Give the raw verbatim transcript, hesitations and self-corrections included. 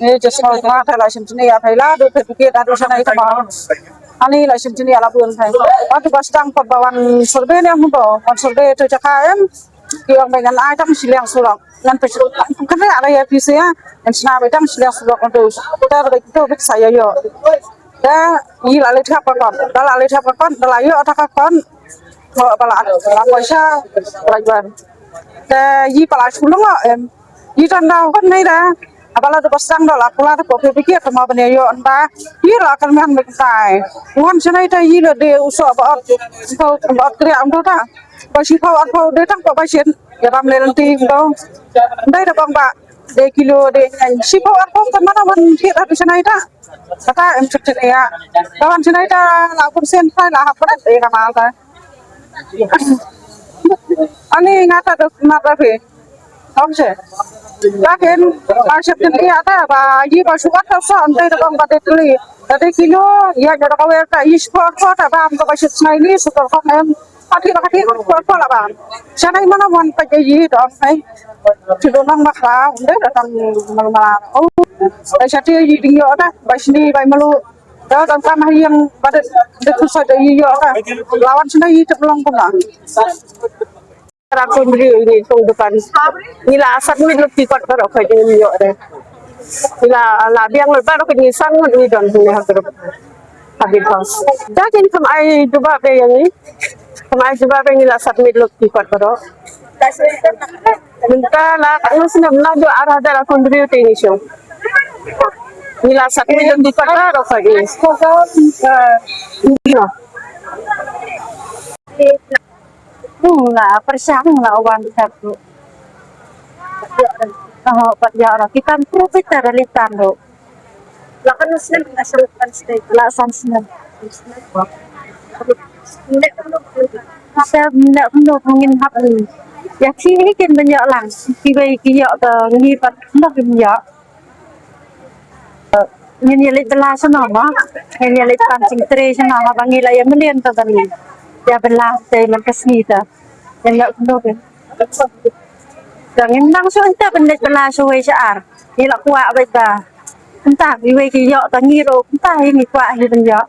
Ni just mau tengah dah lah sini ya, dah lah duduk pikir dah duduk sana itu mau. Ani lah sini ya lah pun hai. Waktu pas tang pa bawan survey ni aku bawa, wan survey tu cakap em, ki ong ba ngan ai tang shiliang surok. Ngan pes kan ada ya pis ya. Ngan sna ba tang shiliang surok tu. Kita ba kita ba saya yo. Da yi la le thap ka kon. Da la le thap ka kon, da la yo ta ka kon. Ko ba la la poisa la yuan. Da yi ba la shulong em. Yi tan da kon nei da. Aba la da ba sang da la pula da ko pe pikir ta ma ba ne yo nda. Yi la kan man me tai. Wan sna ita yi la de uso ba ot. Ko ba ot kre am ta. Ba shi pau ar pau de tang ko ba shin. Ya ram le ti do. Dai da bang ba de kilo de ngan shi pau ar pau kan mana wan ti ra tu shanai ta. Kata em chak chak ya. Kawan shanai ta la kun sen ta la hap rat de ka mal ta. Ani nga ta do ma ta phi. Ong che. Lakin ba shak chak ya ta ba yi ba shukat ta sa ante da bang ba de kli. Ta de kilo ya da ka wer ta yi shi pau ar pau ta ba am ko ba shit shanai ni su ko em. Kati ba kati ko ko la ba. Shanai mana wan pa ji yi dong hai. Ti do nang ma kha unde da tang mal mala. Oh. Ai shati yi ding yo da ba shini ba malu. Da tang kam hai yang ba de de tu sa de yi yo da. Lawan shanai yi te long ko la. Ra ko bri ni tong dukan. Ni la sat mi lo ti kot ba ro ko ni yo de. Ni la la biang lo ba ro ko ni sang ni don ni ha group. Habit house. Da kin kam ai jubab de yang ni. Kam ai jubab de ni la submit lo ki kot baro. Minta la kat nus na mena jo arah da la kundri te ni sho. Ni la submit lo ki kot baro ka ni. Ni. Hmm, la pershang la wan satu. Oh, pat ya ora kita improve kita dari tando. La kan snem ka snem kan snem. La san snem. Sa na no ngin hap ni. Ya ki ni kin ban ya lang. Ki bai ki ya ka ni pat no kin ya. Ngin ya leit bela sano ma. Ngin ya leit pan sing tre sano ma ba ngi la ya million ta ban. Ya bela te man ka sni ta. Ya no no kin. Dang ngin nang shu ynta ban leit bela shu wei sha ar. Ngi la kwah beit ba. Ynta ngi wei ki ïoh ta ngi ruh ynta hi ngi kwah hi ban ïoh.